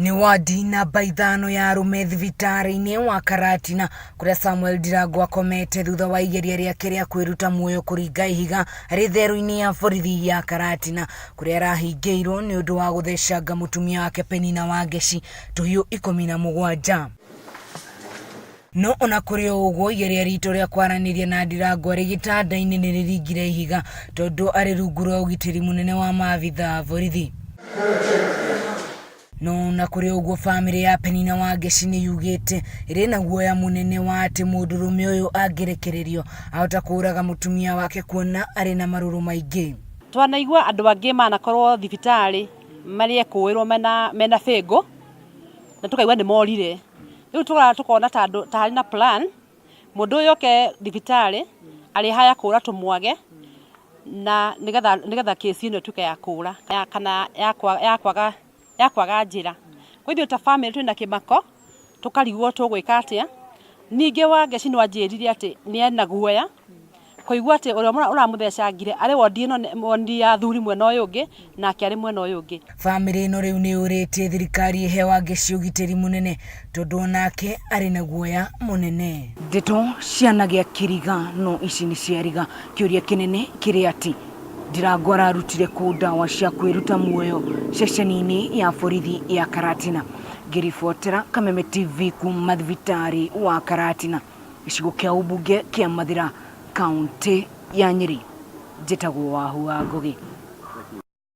Nĩ wadi namba ithano ya arũme thibitarĩ-inĩ wa Karatina kũrĩa Samuel Ndirango akomete thutha wa igeria rĩake rĩa kwĩruta muoyo kũringa ihiga rĩ therũ-inĩ ya borithi ya Karatina kũrĩa arahingĩirwo nĩ ũndũ wa gũthecanga mũtumia wake Penina Wangeci tũhiũ 17. No ona kũrĩ o ũguo igeria ritũ rĩa kwaranĩria na Ndirango arĩ gĩtanda-inĩ nĩ rĩringire ihiga tondũ arĩ rungu rwa ũgitĩri mũnene wa maabitha a borithi. No ona kũrĩ ũguo bamĩrĩ ya Penina Wangeci nĩ yugĩte ĩrĩ na guoya mũnene wa atĩ mũndũrũme ũyũ angĩrekererio ahota kũraga mũtumia wake kuona arĩ na marũrũ maingĩ. Twanaigua andũ angĩ manakorwo thibitarĩ marĩ ekũĩrwo mena, mena bĩngũ na tũkaigua nĩ morire. Rĩu tũrora tũkona ta andũ ta harĩ na plan mũndũ ũyũ oke thibitarĩ arĩ haya kũra tũmwage na nĩgetha nĩgetha kĩci ĩno ĩtuĩke ya kũra kana ya kwaga ya kwaga njĩra. Kwa ithuĩ ta bamĩrĩ twĩna kĩmako tũkarigwo tũgwĩka atĩa. Ningĩ Wangeci no anjĩrire atĩ nĩ ena guoya kũigua atĩ ũrĩa ũramũthecangire arĩ wondi ĩno wondi ya athuri mwena ũyũ ũngĩ nake arĩ mwena ũyũ ũngĩ. Bamĩrĩ ĩno rĩu nĩ yũrĩtie thirikari ĩhe Wangeci ũgitĩri mũnene tondũ onake arĩ na guoya mũnene. Ndeto cianagĩa kĩriga no ici nĩ ciariga. Kĩũria kĩnene kĩrĩ atĩ Ndirango ararutire kũ ndawa cia kwĩruta muoyo ceceni-inĩ ya borithi ya Karatina. Ngĩribotera Kameme TV kuma thibitarĩ wa Karatina, gĩcigo kĩa ũmbunge kĩa Mathĩra, kaũntĩ ya Nyĩrĩ, njĩtagwo Wahu wa Ngũgĩ.